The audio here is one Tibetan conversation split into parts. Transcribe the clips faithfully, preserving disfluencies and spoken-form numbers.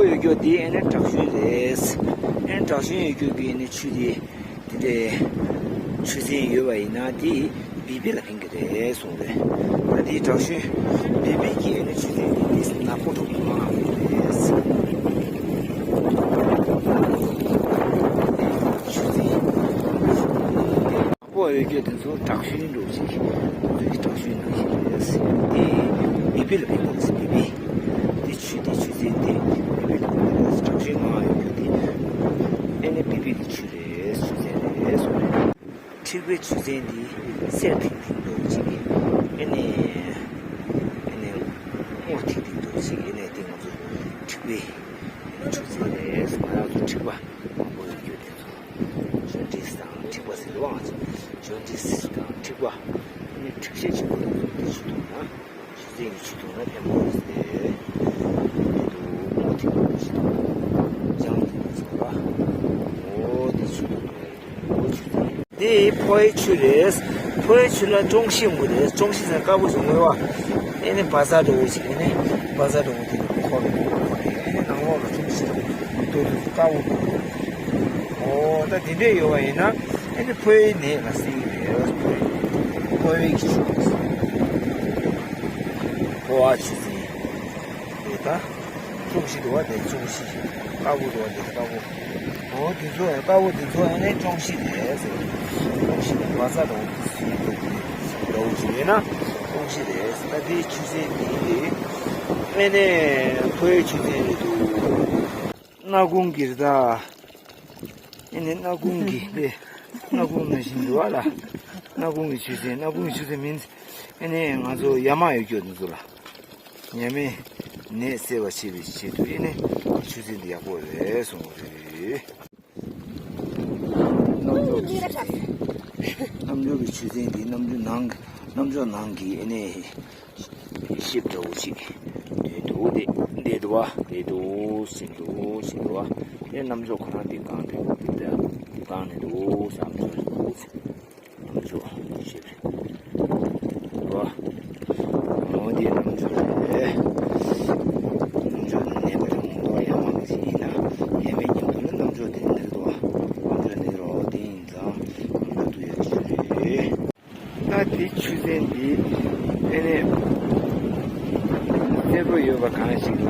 ཡོད་རྒྱུ་དེ་ཨེ་ནི་བྲག་ཞུན་རེད། ཨེ་ནི་བྲག་ཞུན་ཡོད་རྒྱུ་གི་ཨེ་ནི་ཆུ་དེ། དེ་འདྲའི་ཆུ་ཚན་ཡོད་པ་ཡིན་ན་དེ་བི་པི་ལ་ཕན་གྱི་རེད་གསུངས་རེད། ད་དེ་བྲག་ཞུན་བི་པི་གི་ཨེ་ནི་ཆུ་ཚན་དེ་དེ་ནག་པོ་འདྲ་པོ་མང་བ་རེད། ཆུ་ཚན་ནག་པོ་ཡོད་རྒྱུ་དེ་ཚོ་བྲག་ཞུན་འདྲ་པོ་ཅིག་ང་ཚོའི་བྲག་ཞུན་འདྲ་པོ་ཅིག་རེད། དེ་བི་པི་ལ་ཕན་གྱི་རེད། བི་པི། དེ་ཆུ་དེ་ཆུ་ཚན་དེ་བི་པི་ལ་ཕན་གྱི་རེད། བྲག་ཞུན་མང་བ་ཡོད་རྒྱུ་དེ་ཨེ་ནི་བི་པི་གི་ཆུ་རེད། ཆུ་ཚན་རེད་གསུངས་རེད། མཁྲིས་པའི་ཆུ་ཚན་འདི་སེར་ཐིང་ཐིང་འདྲ་པོ་ཅིག་གིས་ཨེ་ནི་ཨེ་ནི་སྔོ་ཐིང་ཐིང་འདྲ་པོ་ཅིག་གིས་ཨེ་ནི་དེ་ང་ཚོ་མཁྲིས་པའི་ཆུ་ཚན་རེད། ང་རང་ཚོ་མཁྲིས་པ་མང་པོ་ཡོད་རྒྱུ་དེ་ཚོ་ཇོན་ཏིས་དང་མཁྲིས་པ་ཟེར་བ། ང་ཚོ་ཇོན་ཏིས་དང་མཁྲིས་པ་ཨེ་ནི་མཁྲིས་ཤས་ཆེན་པོ་འདྲ་པོ་དེ་ཆུ་འཐུང་ན། ཆུ་ཚན་གྱི་ཆུ་འཐུང་ན་ཕན་པོ་རེད་ཟེར། དེ་འདུག་སྔོ་ཐིང་ཐིང་ཞིག་འདུག་ལྗང་ཐིང་ཐིང་ཟེར་བ། འོ་དེ་ཆུ་འཐུང་ཡག་གི་འདུག་འོ་ཆུ་ཚན། དེ་ཕོ་ཡི་ཆུ་རེད། ཕོ་ཡི་ཆུ་ལ་ཀྲོང་ཤི་ཡོང་གི་རེད། ཀྲོང་ཤི་ཟེར་དཀར་པོ་ཞིག་ངོས་བ། ཨེ་ནི་བ་ཟ་འདྲ་པོ་ཞིག་ཨེ་ནི་བ་ཟ་འདྲ་པོ་དེ་འཁོར་རེད། ཨེ་ནི་ནང་ལོགས་ལ་ཀྲོང་ཤི་རེད། དོ་དོ་དཀར་པོ་འདུག་འོ་ད་དེ་འདྲས་ཡོད་པ་ཡིན་ན། ཨེ་ནི་ཕོ་ཡི་ནད་ལ་སེལ་གྱི་རེད། ཕོ་ཡི་ཕོ་ཡི་ཆུ། ཕོ་བ་ཆུ་ཚན་རེད་ད། ཀྲོང་ཤི་འདུག་པ་དེ་ཀྲོང་ཤི། དཀར་པོ་འདུག་པ་དེ་དཀར་པོ། འོ་དེ་ཚོ་ཡང་དཀར་པོ་དེ་ཚོ་ཨེ་ནི་ཀྲོང་ཤི་རེད་ཟེར། ཀྲོང་ཤི་དང་བ་ཟ་འདྲ་པོ་དེ་ཚོ་ཡིན་འདུག་དེ་འདྲ་པོ་ཅིག་ཡིན་ན་ཀྲོང་ཤི་རེད་ཟེར། ད་དེའི་ཆུ་ཚན་དེ་ཨེ་ནི་ཕོ་ཡི་ཆུ་ཚན་རེད་འདུག་སྣ་ཁུང་གི་རེད་ད། ཨེ་ནི་སྣ་ཁུང་གི་དེ་སྣ་ཁུང་ནང་བཞིན་འདུག་པ་ལ། སྣ་ཁུང་གི་ཆུ་ཚན། སྣ་ཁུང་གི་ཆུ་ཚན་མིན། ཨེ་ནི་ང་ཚོ་ཡ་མ་ཡོད་རྒྱུ་འདི་ཚོ་ལ། ཡ་མའི་ནད་སེལ་བ་བྱེད་པའི་ཆེད་དུ་ཨེ་ནི་ཆུ་ཚན་འདི་ཡག་པོ་རེད་གསུངས་པ་རེད། རྣམ་འཇོག་གི་ཆུ་ཚན། རྣམ་འཇོག་གི་ཆུ་ཚན་འདི་རྣམ་འཇོག་ནང་གི་རྣམ་འཇོག་ནང་གི་ཨེ་ནི་ཤེབ་འདྲ་པོ་ཅིག་འདུག་དེ་འདི་འདུག་པ། འདི་འདུག་ཟིན་འདུག་ཟིན་འདུག་པ། དེ་རྣམ་འཇོག་ཁོ་རང་འདི་གང་འདུག་འདི་འདྲ་གང་ནས་འདུག་བསམ་འདུག་རྣམ་འཇོག་ཤེབ་རེད་པ། འོ་འདི་རྣམ་འཇོག་རེད། རྣམ་འཇོག་ནི་ནད་པ་དང་འོང་དོ་ཡ་མ་གི་ཞིག་ཡིན་ན་ཡ་མའི་ཉམས་དུ་ནི་རྣམ་འཇོག་དེ་འདིར་འདུག་པ། རྣམ་འཇོག་འདིར་འོ་དེ་ཡིན་ཙང་རྣམ་འཇོག་ཏུ་ཡོད་ཀྱི་རེད། ད་དེ་ཆུ་ཚན་འདི་ཨེ་ནས་སེར་པོ་ཡོད་པ་གང་ཞིག་ལ་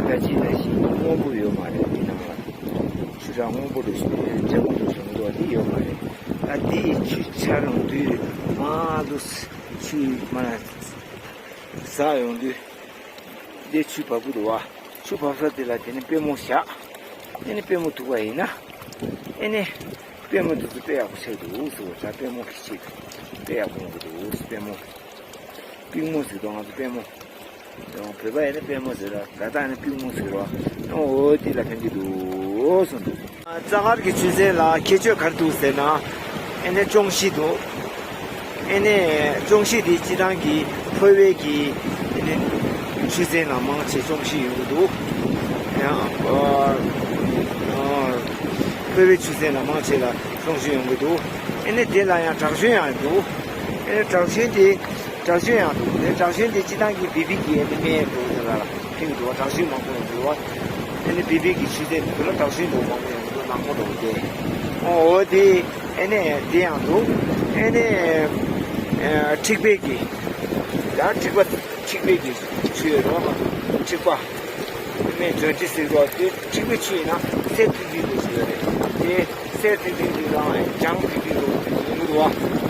ད་ཅི་ད་ཞིག་སྔོན་པོ་ཡོད་མ་རེད། དེ་ནང་ལ་ཆུ་སྲང་སྔོན་པོ་རུ་ཞིག་ལྗང་གུ་རུ་བྱུང་འདུག་དེ་ཡོད་མ་རེད། ད་དེ་ཆུ་ཆར་ཡོང་དུས་མ་དུ་ཆུ་མ་ཟག་ཡོང་དུས། འདི་ཆུ་བབས་ཀྱི་འདུག་པ། ཆུ་བབས་ས་དེ་ལ་དེ་ནི་པུས་མོ་བཞག་ཨེ་ནི་པུས་མོ་གཏུགས་པ་ཡིན་ན། ཨེ་ནི་པུས་མོ་འདི་ཚོ་དཔེ་ཡག་པོ་ཆགས་འདུག་ཟེར་བ། ད་པུས་མོ་གི་ཆེད་དུ་དཔེ་ཡག་པོ་ཡོང་གི་འདུག་པུས་མོ། པུས་མོ་ཟེར་དུས་ང་ཚོ་པུས་མོ། བོད་པ་ཡིན་ན་པུས་མོ་ཟེར་ར། ད་ལྟ་ནི་པུས་མོ་ཟེར་ར། འོ་དེ་ལ་ཕན་གྱི་འདུག་གསུངས་འདུག་རྩ་དཀར་གྱི་ཆུ་ཚན་ལ་ཁྱད་ཆོས་ག་རེ་འདུག་ཟེར་ན། ཨེ་ནས་ཅོང་ཞི་འདུག་ཨེ་ནས་ཅོང་ཞི་དེ་སྤྱི་བཏང་གི་ཕོ་བའི་གི་ཨེ་ནས་ཆུ་ཚན་ལ་མང་ཆེ་ཅོང་ཞི་ཡོང་གི་འདུག་ཡང་ཨ་ཨ་ཕོ་བའི་ཆུ་ཚན་ལ་མང་ཆེ་ལ་ཅོང་ཞི་ཡོང་གི་འདུག་ཨེ་ནས་དེ་ལ་ཡང་བྲག་ཞུན་ཡང་འདུག་ཨེ་ནས་བྲག་ཞུན་དེ་བྲག་ཞུན་ཡང་འདུག་དེ་བྲག་ཞུན་དེ་སྤྱི་བཏང་གི་བི་པི་གི་ཨེ་ནས་སྨན་འདུག་དེ་ལ་ཕན་གི་འདུག་བྲག་ཞུན་མང་པོ་ཡོང་གི་འདུག་ཨེ་ནས་བི་པི་གི་ཆུ་ཚན་དེ་ཚོ་ལ་བྲག་ཞུན་འདུག་མང་པོ་ཡོང་གི་འདུག་ནག་མོ་འདུག་དེ་འོ་དེ། ཨེ་ནས་དེ་ཡང་འདུག་ཨེ་ནས་ཨ་མཁྲིས་པའི་གི་ཡང་མཁྲིས་པ་མཁྲིས་པའི་གི་ཆུ་ཡོད་རོ། མཁྲིས་པ་མེ་ཇོ་ཏི་ཟེར་རོ། དེ་མཁྲིས་པའི་ཆུ་ཡིན་ན་སེར་ཐིང་ཐིང་འདུག་ཞུ་ཡོད་རེད། དེ་སེར་ཐིང་ཐིང་འདུག་རང་ལྗང་ཐིང་ཐིང་འདུག་ཡོང་གི་འདུག་བ།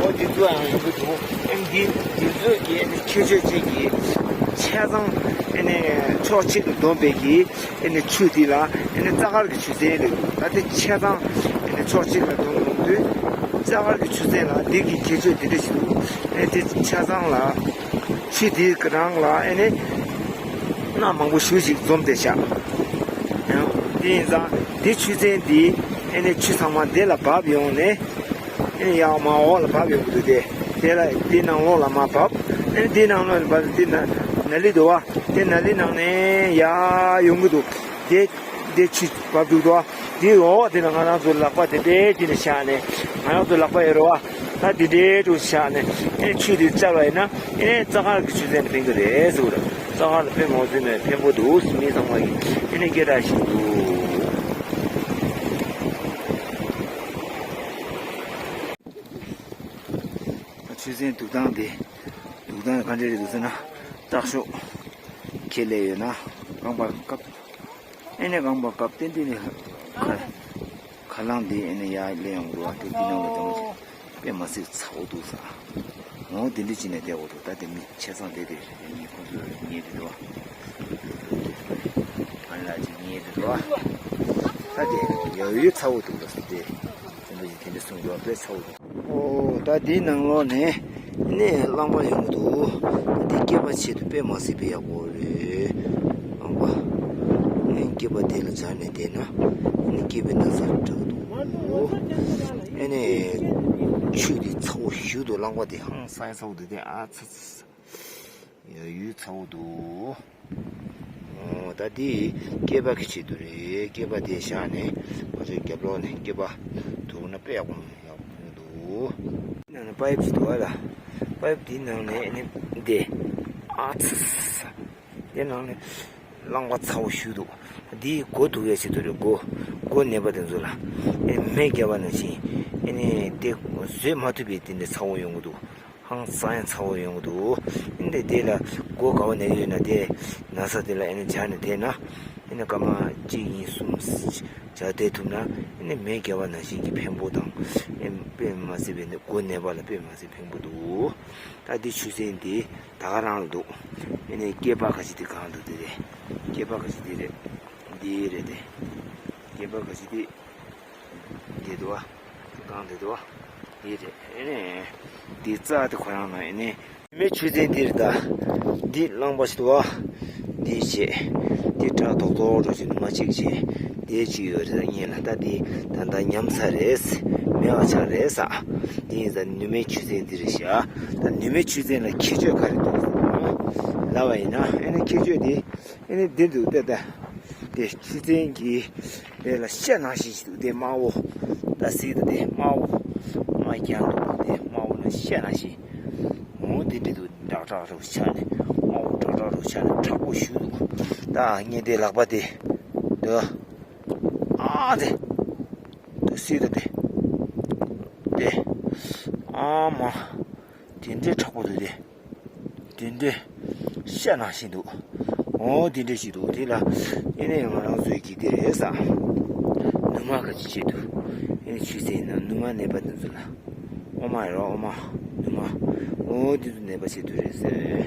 འོ་དེ་ཚོ་ཡང་ཡོང་གི་འདུག་ཨེ་འདི་དེ་ཚོ་གི་ཨེ་ནས་ཁྱད་ཆོས་ཅན་གྱི་ཆ་ཚང་ཨེ་ནས་ཕྱོགས་གཅིག་ཏུ་བསྡོམས་པའི་གི་ཨེ་ནི་ཆུ་འདི་ལ་ཨེ་ནི་རྩ་དཀར་གྱི་ཆུ་ཚན་རེད། ད་དེ་ཆ་ཚང་ཨེ་ནི་ཕྱོགས་གཅིག་ལ་བསྡོམས་ཡོང་དུས། རྩ་དཀར་གྱི་ཆུ་ཚན་ལ་འདི་གི་ཁྱད་ཆོས་འདི་འདྲ་ཞིག་འདུག་ཨེ་དེ་ཆ་ཚང་ལ་ཆུ་འདི་རང་ལ་ཨེ་ནི་སྣ་མང་པོ་ཞེ་ཅིག་འཛོམས་ཏེ་བཞག་ཨེ་དེ་ཡིན་ཙང་འདི་ཆུ་ཚན་འདི་ཨེ་ནི་ཆུ་ཚང་མ་འདི་ལ་བབས་ཡོང་ནས། ཨེ་ནི་ཡར་མར་འོག་ལ་བབས་ཡོང་གི་འདུག་དེ། དེ་ལ་དེ་ནང་ལོགས་ལ་མར་བབས། ཨེ་ནི་དེ་ནང་ལོགས་ལ་བབས། དེ་ན་ནཱ་ལི་འདུག་བ། དེ་ནཱ་ལི་ནང་ནས་ཡར་ཡོང་གི་འདུག་དེ་དེ་ཆུ་བབས་འདུག་དོ། དེ་འོག་དེ་ལ་ང་རང་ཚོ་ལག་པ་དེ་འདྲའི་དེ་ནས་བཞག་ནས། ང་རང་ཚོ་ལག་པ་ཡོད་རེད་བ། ད་དེ་འདྲའི་འདྲ་བོ་བཞག་ནས་ཨེ་ནི་ཆུ་དེ་བཙལ་བ་ཡིན་ན་ཨེ་ནི་རྩ་དཀར་གྱི་ཆུ་ཚན་ལ་ཕན་གི་རེད་ཟེར་བ་རེད། ས་ཧ་ལ་དཔེ་མང་ཟིན་ནས་ཕན་པོ་འདུག་མི་ཚང་མ་གིས་ཨེ་ནས་སྐད་གྲགས་ཤིག་འདུག་ཆུ་ཚན་འདུག་སྟངས་དེ། འདུག་སྟངས་ག་འདྲ་རེད་འདུག་ཟེར་ན། སྟག་ཤོག་ཁྱེར་སླེབས་ཡོད་ན། རྐང་པ་བཀབ། ཨེ་ནས་རྐང་པ་བཀབ་ཏན་ཏན་ནས་ཁ། ཁ་རླངས་འདི་ཨེ་ནས་ཡར་སླེབས་ཡོང་གི་འདུག་བ། དེ་འདི་ནང་ལ་འཛོམས་ཅིག་དཔེ་མ་སྲིད་ཚ་བོ་འདུག་ས། འོ་དེ་འདྲ་བྱས་ནས་བསྡད་དགོས་འདུག་ད་དེ་མི་ཆ་ཚང་བསྡད་དེ་རེད། ངས་ཁོང་ཚོ་ཉལ་དེ་འདུག་བ། ང་ལ་ཅིག་ཉལ་དེ་འདུག་བ། ད་དེ་ཡོད་ཡོད་ཚ་བོ་འདུག་ལ་སུ་དེ། དེ་འདྲ་ཞིག་དེ་འདྲ་གསུངས་འདུག་དཔེ་ཚ་བོ་འདུག་ཨོ་ད་དེའི་ནང་ལོགས་ནས་ནས་རླངས་པ་ཡོང་གི་འདུག་ད་དེ་སྐེད་པ་ཆེད་དུ་དཔེ་མ་སྲིད་པའི་ཡག་པོ་རེད། རླངས་པ། ཨེ་སྐེད་པ་དེ་ལ་སྦྱར་ནས་བསྡད་ན་ཨེ་ནས་སྐེད་པའི་ན་ཚ་དྲག་འདུག་ཨེ་ནས་ཆུ་དེ་ཚ་བོ་ཞུ་འདུག་རླངས་པ་དེ་ཧང་སང་ཚ་བོ་འདུག་དེ་ཨ་ཚ་ཚ་ཚ་ཡ་ཡུལ་ཚ་བོ་འདུག་ཨོ་ད་འདི་སྐེད་པ་གི་ཆེད་དུ་རེད། སྐེད་པ་དེ་བཞག་ནས་ང་ཚོའི་རྒྱབ་ལོགས་ནས་སྐེད་པ་དུག་ན་དཔེ་ཡག་པོ་ཡག་པོ་འདུག་ནང་ནས་པའིབ་ཅིག་འདུག་ཨ་ལ། པའིབ་དེའི་ནང་ནས་ཨ་ནི་འདི་ཨ་ཚ་ཚ་ཚ་དེ་ནང་ནས་རླངས་པ་ཚ་བོ་ཞུ་འདུག་འདི་སྒོ་འདུག་ཡ་ཆེད་དུ་རེད། སྒོ་སྒོ་ནད་པ་དེ་ཚོ་ལ་ཨེ་མེ་བརྒྱབ་པ་ནང་བཞིན་ཨེ་ནི་དེ་བཟོད་མ་ཐུབ་པའི་དེ་འདྲ་ཚ་བོ་ཡོང་གི་འདུག་ཧང་སང་ཡང་ཚ་བོ་ཡོང་གི་འདུག་ཨིན་དེ་དེ་ལ་སྒོ་ག་བ་ནས་ཡོད་ན་དེ་ན་ཚ་དེ་ལ་ཨེ་ནི་སྦྱར་ནས་བསྡད་ན་ཨེ་ནི་སྐར་མ་གཅིག་གཉིས་གསུམ་སྦྱར་བསྡད་ཐུབ་ན་ཨེ་ནི་མེ་བརྒྱབ་པ་ནང་བཞིན་གྱི་ཕན་པོ་དང་ཨེ་དཔེ་མ་སྲིད་པའི་ནི་སྒོ་ནད་པ་ལ་དཔེ་མ་སྲིད་ཕན་པོ་འདུག་ད་འདི་ཆུ་ཚན་འདི་ད་ག་རང་ལ་འདུག་ཨེ་ནི་སྐེད་པ་ག་ཅི་དེ་གང་འདུག་དེ་རེད། སྐེད་པ་ག་ཅི་དེ་རེད། འདི་རེད་དེ། སྐེད་པ་ག་ཅི་དེ། འདི་འདུག་བ། གང་འདི་འདུག་བ། འདི་རེད། ཨེ་ནས། འདི་རྩ་དེ་ཁོ་རང་ན་ཨེ་ནས། མེ་ཆུ་ཚན་འདིར་ད། འདི་རླངས་པ་ཞིག་འདུག་བ། འདི་བྱས། འདི་བྲག་རྡོག་རྡོག་འགྲོ་ཞིག་ནུ་མ་གཅིག་བྱས། འདི་གཅིག་ཡོད་རེད་ད་ཉེ་ལ་ད་འདི་ད་ད་ཉམས་ཚར་རེད། མེ་བ་ཆགས་རེད་ས། འདི་ཡིན་ཙང་ནུ་མའི་ཆུ་ཚན་འདི་རེད་ཤག་ད་ནུ་མའི་ཆུ་ཚན་ལ་ཁྱད་ཆོས་ག་རེ་འདུག་ལབ་པ་ཡིན་ན་ཨེ་ནས་ཁྱད་ཆོས་འདི། ཨེ་ནི་འདི་འདུག་ལྟ་ལྟ། དེ་ཆུ་ཚན་གྱི་དེ་ལ་ཤ་ནང་བཞིན་ཞིག་འདུག་དེ་དམར་བོ། ད་སྲིད་དུ་དེ་དམར་བོ། དམར་རྐྱང་འདུག་དེ་དམར་བོ་ལ་ཤ་ནང་བཞིན། འོ་དེ་འདྲ་འདུག་འདྲག་འདྲག་རུ་ཆགས་ནས་དམར་བོ་འདྲག་འདྲག་རུ་ཆགས་ནས་མཁྲེགས་པོ་ཞུ་འདུག་ད་ངས་དེ་ལག་པ་དེ། འདུག་ཨ་དེ། དེ་སྲིད་དུ་དེ། དེ། ཨ་མ། དེ་འདྲའི་མཁྲེགས་པོ་འདུག་དེ། དེ་འདྲའི་ཤ་ནང་བཞིན་འདུག་འོ་དེ་འདྲ་ཞིག་འདུག་དེ་ལ་ཨེ་ནས་ང་རང་ཚོའི་གི་དེ་རེད་ས། ནུ་མ་ག་ཅི་བྱེད་འདུག་ཨེ་ནས་ཆུ་ཚན་ན་ནུ་མ་ནད་པ་དེ་ཚོ་ལ། ཨོ་མ་རེད་ཨོ་མ། ནུ་མ། འོ་དེ་ཚོ་ནད་པ་བྱེད་འདུག་རེད་ཟེར།